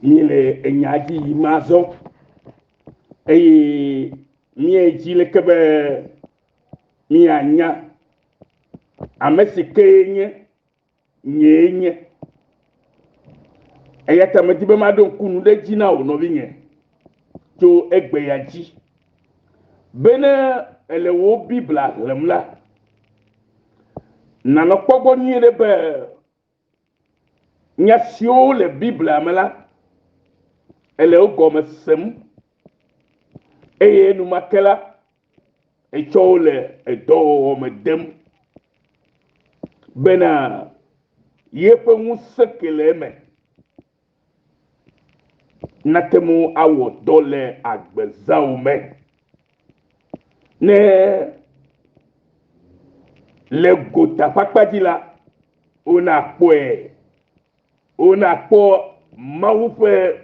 Míele enya dzi yim azɔ eye míedzi leke be míanya ame si kee nye nyee nye. Eya ta medi be maɖo ŋku nu ɖe dzi na wò nɔvinye tso egbe ya dzi be ne èle wò Biblia xlẽm la, nànɔ kpɔ gbɔ nyuie ɖe be nya siwo le Biblia me la, èle wo gɔme sem eye enumake la, etsɔ wo le edɔwɔwɔ me dem bena yeƒe ŋusẽ ke le eme nate ŋu awɔ dɔ le agbezãwo me. Ne le gota ƒe akpa dzi la, wonakpɔe Wonakpɔ Mawu ƒe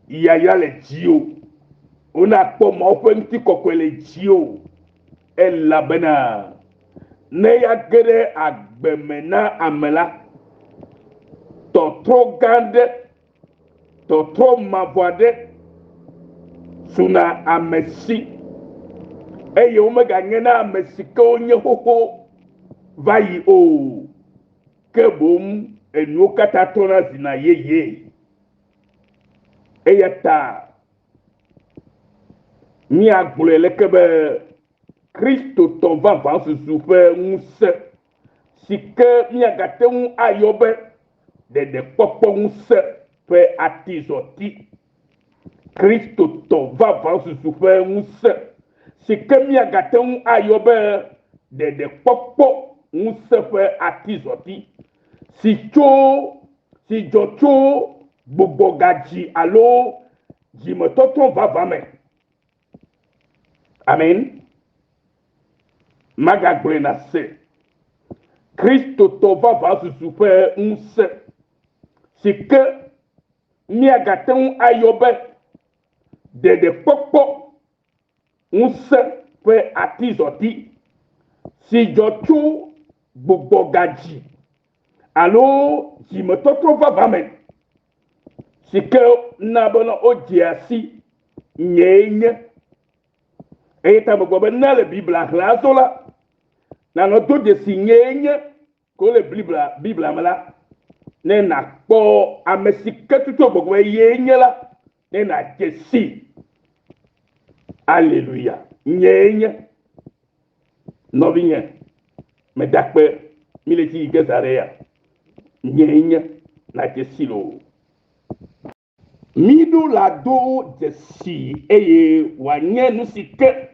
yayra le dziwò. Wonakpɔ Mawu ƒe ŋutikɔkɔe le dziwò. Elabena ne ya ge ɖe agbe me na ame la, tɔtrɔ gã aɖe, tɔtrɔ mavɔ aɖe suna ame si eye womeganye na ame si ke wonye xoxo va yi o. Ke boŋ enuwo katã trɔna zina yeye. Eya ta míagblɔe leke be Kristotɔ vavã susu ƒe ŋusẽ si ke míagate ŋu ayɔ be ɖeɖekpɔkpɔ ŋusẽ ƒe atizɔti. Kristotɔ vavã susu ƒe ŋusẽ si ke míagate ŋu ayɔ be ɖeɖekpɔkpɔ ŋusẽ ƒe atizɔti si tso si dzɔ tso gbugbɔgadzi alo dzimetɔtrɔ vavã me. Amen. Magagblɔe nàse. Kristotɔ vavã susu ƒe ŋusẽ si ke míagate ŋu ayɔ be ɖeɖekpɔkpɔ ŋusẽ ƒe atizɔti si dzɔ tso gbugbɔgadzi alo dzimetɔtrɔ vavã me si ke na bena wodzea si nyee nye. Eya ta megblɔ be ne le Biblia xlẽ azɔ la, nànɔ do dzesi nyee nye Ko le Biblia, Biblia me la, ne nàkpɔ ame si ke tutu gbɔgbɔ be yee nye la, ne nàdze sii. Aleluya. Nyee nye. Nɔvinye, meda akpe mi le dzi yi ge zã ɖe ya. Nyee nye. Nàdze sii loo. Míɖo la do dzesi eye wòanye nu si ke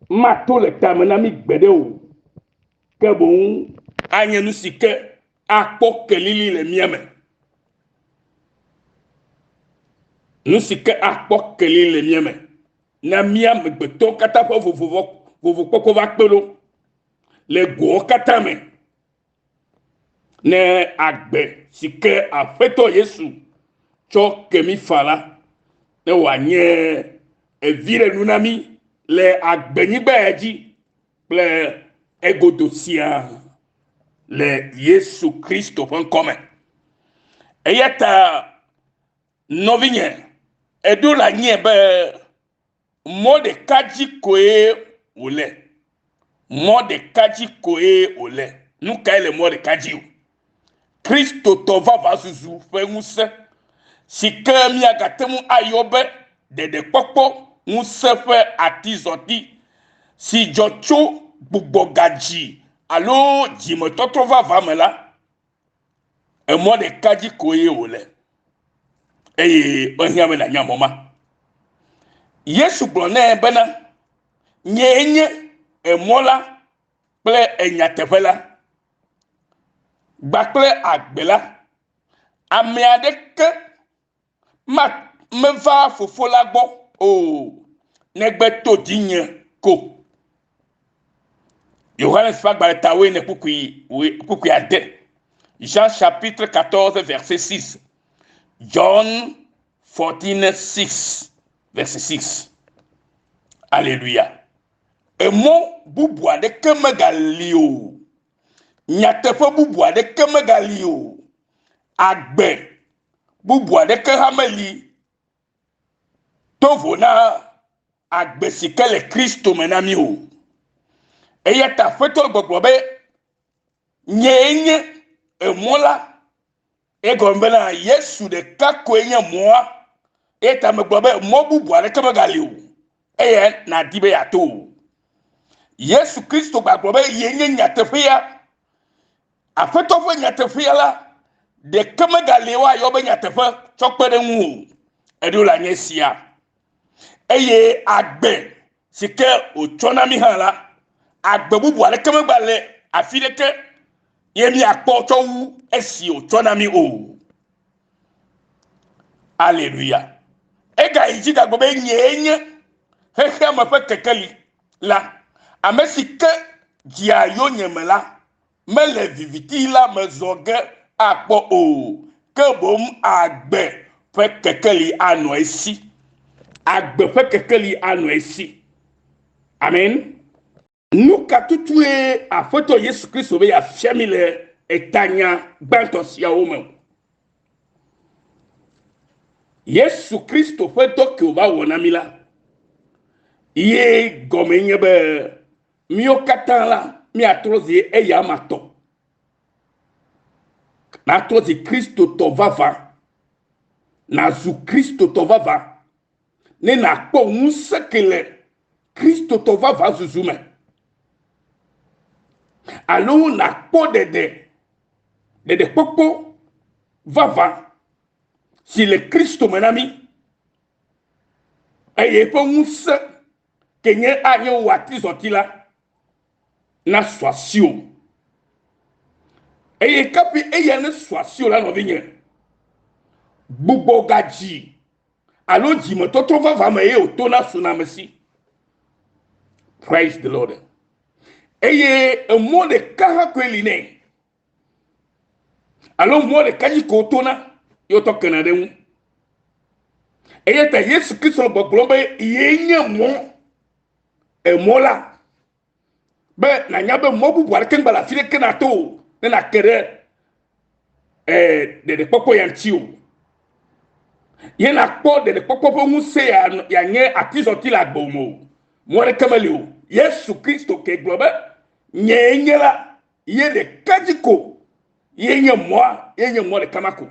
mato le tame na mí gbeɖe o, ke boŋ anye nu si ke akpɔ kelili le mía me. Nu si ke akpɔ kelili le mía me na mía amegbetɔwo katã ƒe vovokpɔkpɔ va kpe ɖo le goawo katã me. Ne agbe si ke Aƒetɔ Yesu tsɔ ke mí faa la, ne wòanye eviɖenu na mí le agbenyigba ya dzi kple egodo siaa le Yesu Kristo ƒe ŋkɔ me. Eya ta nɔvinye, eɖo le anyie be Mɔ ɖeka dzi koe wòle. Mɔ ɖeka dzi koe wòle. Nu kae le mɔ ɖeka dzi o? Kristotɔ vavã zuzu ƒe ŋusẽ si ke míagate ŋu ayɔ be ɖeɖekpɔkpɔ ŋusẽ ƒe atizɔti si dzɔ tso gbugbɔgadzi alo dzimetɔtrɔ vavã me la, Emɔ ɖeka dzi koe wòle eye ehiã be nànya mɔ ma. Yesu gblɔ nɛ bena, Nyee nye emɔ la kple enyateƒe la kpakple agbe la. Ame aɖeke ma mevaa Fofo la gbɔ o, negbe to dzinye ko. Yohanes ƒe agbalẽ ta wuiene kpukpui kpukpui ade. Jean chapitre 14 verset 6. John 14 6 verset 6. Alléluia. Emɔ bubu aɖeke megali o. Nyateƒe bubu aɖeke megali o. Agbe bubu aɖeke hã meli to vo na agbe si ke le Kristo me na mí o. Eya ta Aƒetɔ gbɔgblɔ be, Nyee nye emɔ la. Egɔme bena Yesu ɖeka koe nye mɔa. Eya ta megblɔ be mɔ bubu aɖeke megali o. Eya nàdi be yeato o. Yesu Kristo gbagblɔ be ye nye nyateƒea. Aƒetɔ ƒe nyateƒea la, ɖeke megali woayɔ be nyateƒe tsɔ kpe ɖe ŋu o. Eɖo le anye sia. Eye agbe si ke wòtsɔ na mí hã la, agbe bubu aɖeke megbale afi ɖeke ye míakpɔ tsɔ wu esi wòtsɔ na mí o. Aleluya. Egayi dzi gagblɔ be nyee nye xexeame ƒe kekeli la. Ame si ke dzia yonyeme la, mele viviti la me zɔ ge akpɔ o, ke boŋ agbe ƒe kekeli anɔ esi. Agbe ƒe kekeli anɔ esi. Amen. Nu ka tutue Aƒetɔ Yesu Kristo be yeafia mí le etanya gbãtɔ siawo me? Yesu Kristo ƒe dɔ ke wòva wɔ na mí la, ye gɔme nye be míwo katã la míatrɔ zi eyama tɔ, natrɔ zi Kristotɔ vavã, nazu Kristotɔ vavã, ne nàkpɔ ŋusẽ ke le Kristotɔ vavã zuzu me, alo nàkpɔ ɖeɖe, ɖeɖekpɔkpɔ vavã si le Kristo me na mí, eye eƒe ŋusẽ ke nye anye wò atizɔti la, nasu asiwò. Eye kafi eya nesu asiwò la, nɔvinye, gbugbɔgadzi alo dzimetɔtrɔ vavã me ye wòtona suna ame si. Praise the Lord. Eye emɔ ɖeka hã koe li nɛ. Alo mɔ ɖeka dzi ko wotona ye wotɔ kena ɖe eŋu. Eya ta Yesu Kristo le gbɔgblɔm be yee nye mɔ, emɔ la. Be nànya be mɔ bubu aɖeke ŋgba le afi ɖeke nàto o ne nàke ɖe ɖeɖekpɔkpɔ ya ŋuti o. Ye nàkpɔ ɖeɖekpɔkpɔ ƒe ŋusẽ ya yeanye atizɔti le agbe me o. Mɔ aɖeke meli o. Yesu Kristo ke gblɔ be nyee nye la, ye ɖeka dzi ko ye nye mɔa, ye nye mɔ ɖeka ma ko.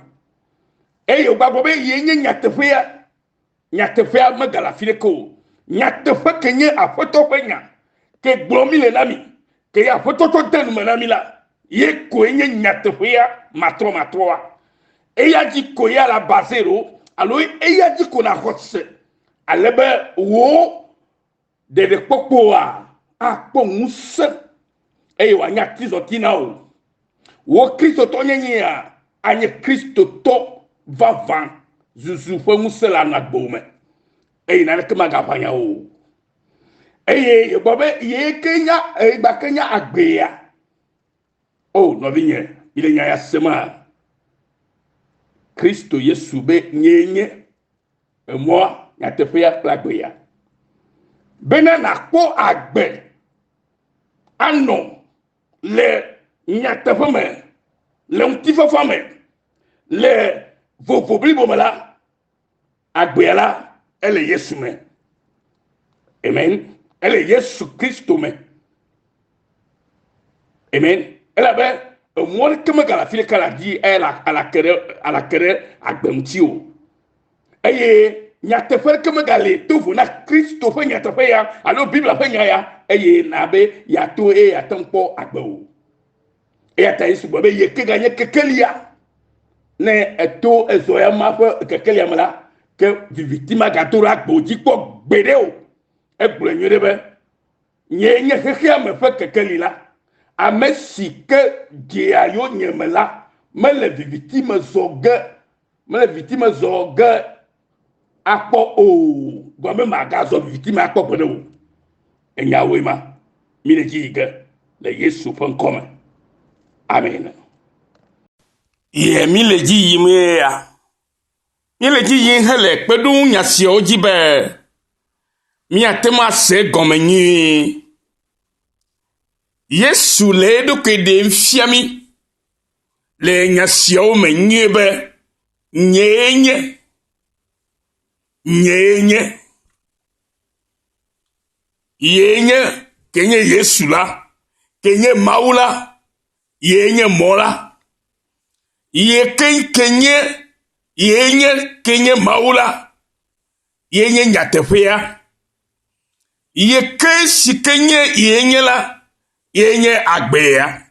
Eye wògagblɔ be ye nye nyateƒea. Nyateƒea megale afi ɖeke o. Nyateƒe ke nye Aƒetɔ ƒe nya ke gblɔm míle na mi, ke ye Aƒetɔ tsɔ de nu me na mí la, ye koe nye nyateƒea matrɔmatrɔa. Eya dzi koe ala base ɖo, alo eya dzi ko nàxɔ se, ale be wò ɖeɖekpɔkpɔa akpɔ ŋusẽ eye wòanye atizɔti na wò. Wò Kristotɔnyenyea anye Kristotɔ vavã zuzu ƒe ŋusẽ le anɔ agbewò me eye naneke magaʋã wò o. Eye yegblɔ be yee ke nya egba ke nya agbea. O nɔvinye, mi le nya ya sema? Kristo Yesu be nyee nye emɔa, nyateƒea kple agbea. Bena nàkpɔ agbe anɔ le nyateƒe me, le ŋutifafa me, le vovo blibo me la, agbea la, ele Yesu me. Amen. Ele Yesu Kristo me. Amen. Elabe emɔ ɖeke megale afi ɖeka le adi alake ɖe alake ɖe agbe ŋuti o. Eye nyateƒe ɖeke megali to vo na Kristo ƒe nyateƒe ya alo Biblia ƒe nya ya eye na be yeato eye yeate ŋu kpɔ agbe o. Eya ta Yesu gblɔ be ye ke ganye kekelia. Ne eto ezɔ ya ma ƒe kekelia me la, ke viviti magado ɖe agbe dzi kpɔ gbeɖe o. Egblɔe nyuie ɖe be, Nyee nye xexea me ƒe kekeli la. Ame si ke dzea yonyeme la mele viviti me zɔ ge mele viviti me zɔ ge akpɔ o. Gɔme magazɔ viviti me akpɔ gbeɖe o. Enyawoe ma. Míle dzi yi ge le Yesu ƒe ŋkɔ me. Amen. Ye míle dzi yim ya. Míele dzi yim hele kpeɖoŋunya siawo dzi be míate ŋu ase egɔme nyuie. Yesu le eɖokui ɖem fia mí le nya siawo me nyuie be. Nyee nye. Nyee nye. Yee nye ke nye Yesu la, ke nye Mawu la, yee nye mɔ la. Ye ke ke nye yee nye ke nye Mawu la, ye nye nyateƒea. Ye ke si ke nye yee nye la, ye nye agbea.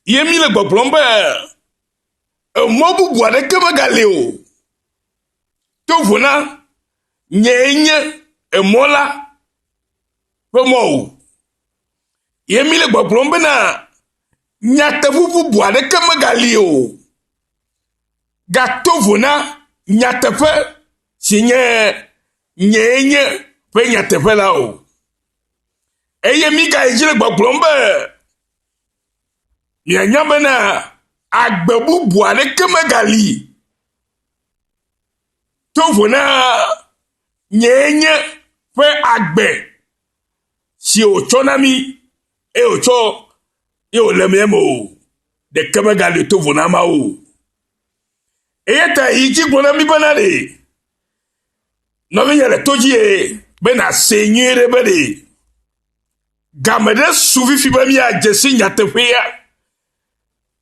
Ye mi le gbɔgblɔm be emɔ bubu aɖeke megali o. To vo na nyee nye emɔ la ƒe mɔ o. Ye mi le gbɔgblɔm bena nyateƒe bubu aɖeke megali o. Gato vo na nyateƒe si nye nyee nye ƒe nyateƒe la o. Eye migayi dzi le gbɔgblɔm be mianya bena agbe bubu aɖeke megali to vo na nyee nye ƒe agbe si wòtsɔ na mí eye wòtsɔ ye wòle mía me o. Ɖeke megali to vo na Mawu o. Eya ta yi dzi gblɔ na mí bena ɖe nɔvinye le to dzi ye be nàse nyuie ɖe be ɖe game ɖe su fifi be míadze si nyateƒea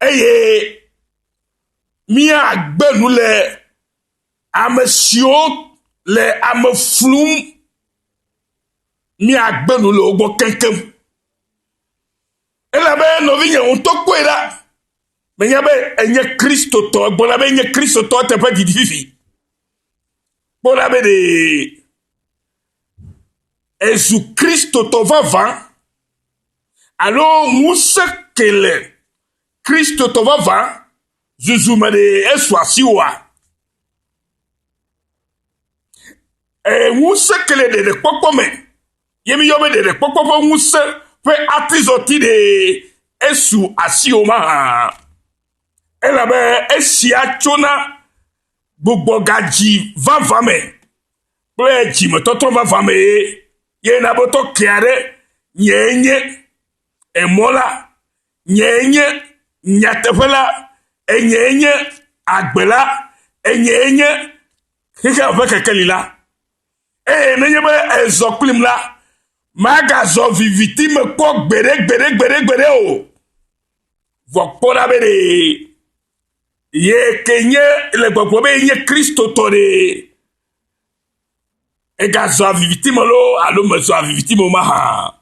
eye míagbe nu le ame siwo le ame flum míagbe nu le wo gbɔ keŋkeŋ. Elabe nɔvinye ŋutɔ kpɔe ɖa. Menya be enye Kristotɔ, egblɔna be enye Kristotɔ teƒe didi fifi. Kpɔ ɖa be ɖe ezu Kristotɔ vavã alo ŋusẽ ke le Kristotɔ vavã zuzu me ɖe esu asiwòa? E, ŋusẽ ke le ɖeɖekpɔkpɔ me ye míyɔ be ɖeɖekpɔkpɔ ƒe ŋusẽ ƒe atizɔti ɖe esu asiwò mahã? Elabe esia tsona gbugbɔgadzi vavã me kple dzimetɔtrɔ vavã me ye na be tɔ kea ɖe nyee nye emɔ la, nyee nye nyateƒe la, enyee nye agbe la, enyee nye xexea ƒe kekeli la. Eye nenye be ezɔ kplim la, magazɔ viviti me kpɔ gbeɖe gbeɖe gbeɖe gbeɖe o. Vɔ kpɔ ɖa be ɖe ye ke nye le gbɔgblɔ be nye Kristotɔ ɖe egazɔa viviti me loo alo mezɔa viviti me o mahã.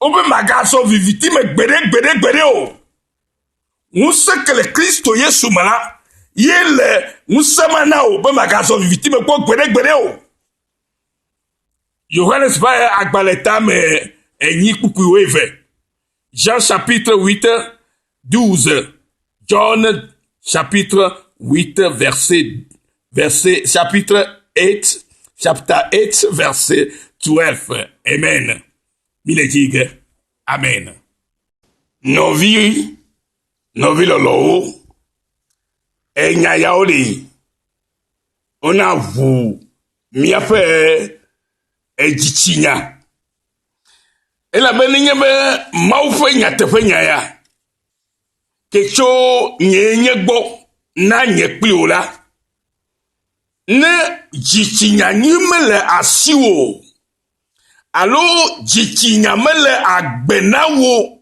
Wobe magazɔ viviti me gbeɖe gbeɖe gbeɖe o. Ŋusẽ ke le Kristo Yesu me la, ye le ŋusẽ ma na wò be magazɔ viviti me kpɔ gbeɖe gbeɖe o. Yohanes ƒe agbalẽ tame enyi kpukpui wuieve. Jean chapitre 8, 12. John chapitre 8, verset, verset, chapitre 8, chapter 8, verset 12. Amen. Mi le dzi ge. Amen. Nɔvi, nɔvi lɔlɔwo, enya yawo ɖe, wona ʋu míaƒe edzitsinya. Elabe nenye be Mawu ƒe nyateƒenya ya ke tso nye nye gbɔ na nye kpli wò la, ne dzitsinya nyui mele asiwò o, alo dzitsinya mele agbe na wò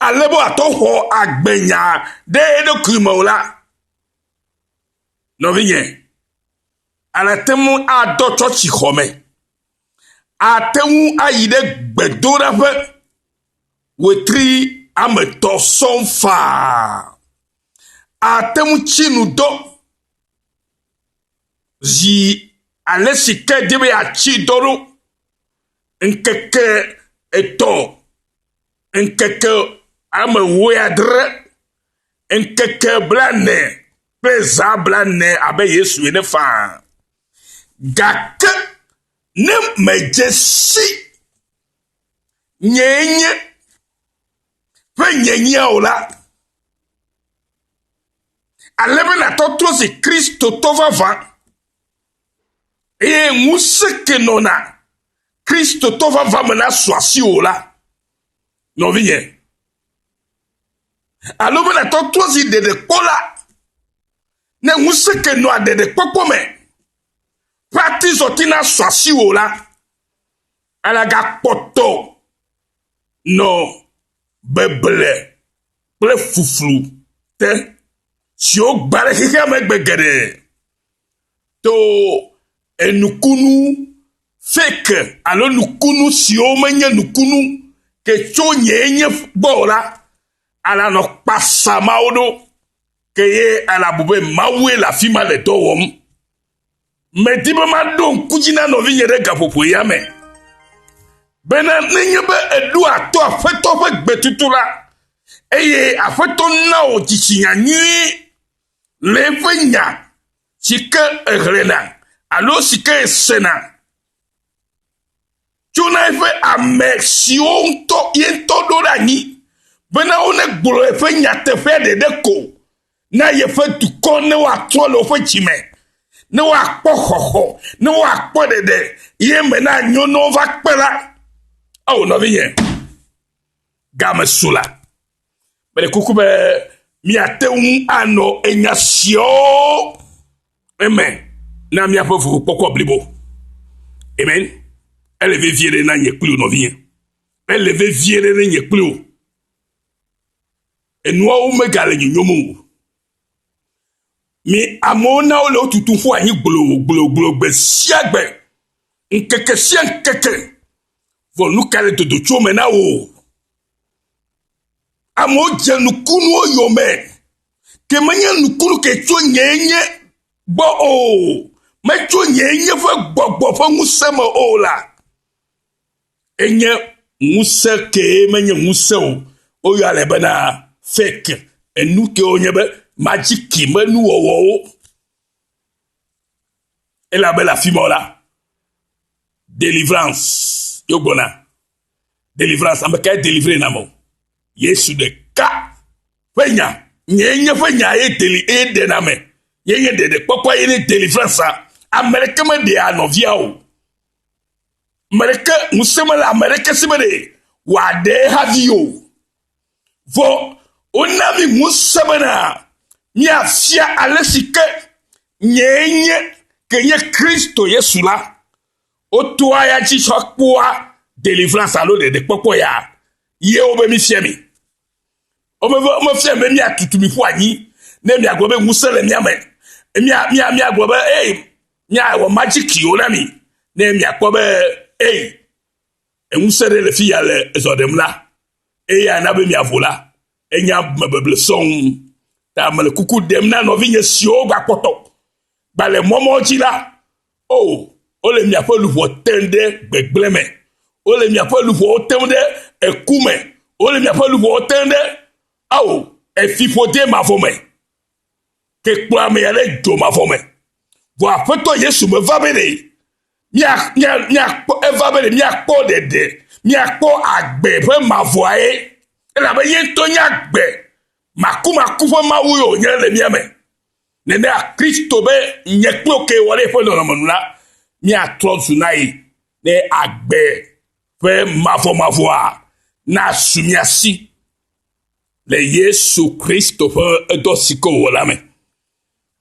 ale be wòatɔ xɔ agbenya ɖe eɖokui me o la, nɔvinye, alate ŋu adɔ tsɔtsixɔ me, ate ŋu ayi ɖe gbedoɖaƒe wetri ame etɔ̃ sɔŋ faa, ate ŋu tsi nu dɔ zi ale si ke di be yeatsi dɔ ɖo ŋkeke etɔ̃, ŋkeke ame wuiadre, ŋkeke blaene kple zã blaene abe Yesu ene faa. Gake ne medze si nyee nye ƒe nyenyea o la, ale be nàtɔtrɔ zi Kristotɔ vavã eye ŋusẽ ke nɔna Kristotɔ vavã me nasu asiwò la, nɔvinye, alo be nàtɔtrɔ zi ɖeɖekpɔla. Ne ŋusẽ ke nɔa ɖeɖekpɔkpɔ me ƒe atizɔti nasu asiwò la, alagakpɔtɔ nɔ beble kple fuflu te siwo gba ɖe xexea me egbe geɖe to enukunu fake alo nukunu siwo menye nukunu ke tso nyee nye gbɔ o la, alanɔ kpasa mawo ɖo ke ye alabu be Mawue le afi ma le dɔ wɔm. Medi be maɖo ŋku dzi na nɔvinye ɖe gaƒoƒo ya me bena nenye be èɖo ato Aƒetɔ ƒe gbetutu la, eye Aƒetɔ na wò dzitsinya nyui le eƒe nya si ke èxlẽna alo si ke èsena tsona eƒe ame siwo ŋutɔ ye ŋutɔ ɖo ɖe anyi bena wonegblɔ eƒe nyateƒea ɖeɖe ko na yeƒe dukɔ ne woatrɔ le woƒe dzi me, ne woakpɔ xɔxɔ, ne woakpɔ ɖeɖe ye me na nyo ne wova kpe la. Ao nɔvinye, game su la. Meɖe kuku be miate ŋu anɔ enya siawo eme na míaƒe vovokpɔkpɔ blibo. Amen. Ele vevie ɖe na nye kpli wò nɔvinye. Ele vevie ɖe na nye kpli wò. Enuawo megale nyonyom o. Mi amewo na wole wotutu ƒu anyi gblogblogblo gbe sia gbe, ŋkeke sia ŋkeke. Vɔ nu ka le dodo tso me na wò? Amewo dze nukunuwo yome, ke menye nukunu ke tso nyee nye gbɔ o, metso nyee nye ƒe gbɔgbɔ ƒe ŋusẽ me o la, enye ŋusẽ kee menye ŋusẽ o. Woyɔ le bena fake, enu kewo nye be majiki me nuwɔwɔwo. Elabe le afi ma la, deliverance ye wogblɔna. Deliverance, ame kae delivery na ame? Yesu ɖeka ƒe nya, nye nye ƒe nya ye deli ye ɖena ame. Ye nye ɖeɖekpɔkpɔ ye nye deliverance. Ame ɖeke meɖea nɔvia o. Ame ɖeke ŋusẽ mele ame ɖeke si be ɖe wòaɖe havi o. Vɔ wona mi ŋusẽ bena míafia ale si ke nyee nye ke nye Kristo Yesu la. Wotoa ya dzi tsɔ kpɔa deliverance alo ɖeɖekpɔkpɔ ya ye wobe mifia mi. Womefia be míatutu mi ƒu anyi ne miagblɔ be ŋusẽ le mía me. Mía mía míagblɔ be ei míawɔ madzikiwo na mi ne miakpɔ be ei ŋusẽ ɖe le fi ya le zɔ ɖem la eye ana be miavo la enya mebeble sɔŋ. Ta mele kuku ɖem na nɔvinye siwo gakpɔtɔ gba le mɔmɔ dzi la o wole miaƒe luʋɔ tem ɖe gbegblẽ me wole miaƒe luʋɔwo tem ɖe eku me wole miaƒe luʋɔwo tem ɖe ao efiƒode mavɔ me ke kplɔ ame ya ɖe dzo mavɔ me vɔ aƒetɔ yesu meva be ɖe mia mia miakpɔ eva be ɖe miakpɔ ɖeɖe miakpɔ agbe ƒe mavɔa ye elabe ye ŋutɔ nye agbe makumaku ƒe mawu ye wònye le mía me Nenea Kristo be nye kple wò ke wɔ ɖe eƒe nɔnɔme nu la, míatrɔ zu na yi ne agbe ƒe mavɔmavɔa nasu mía si le Yesu Kristo ƒe edɔ si ke wòwɔ la me.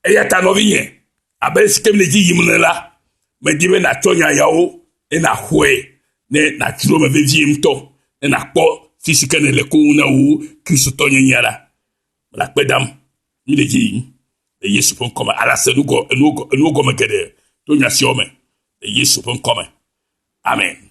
Eya ta nɔvinye, abe esi ke mele dzi yim ene la, medi be nàtsɔ nya yawo ne nàxɔe ne nàdzro eme vevie ŋutɔ ne nàkpɔ fi si ke nèle koŋ na wò Kristotɔnyenyea la. Mele akpe dam. Mi le dzi yim le Yesu ƒe ŋkɔ me. Ale ase nu gɔ, enuwo gɔ, enuwo gɔme geɖe to nya siawo me le Yesu ƒe ŋkɔ me. Amen.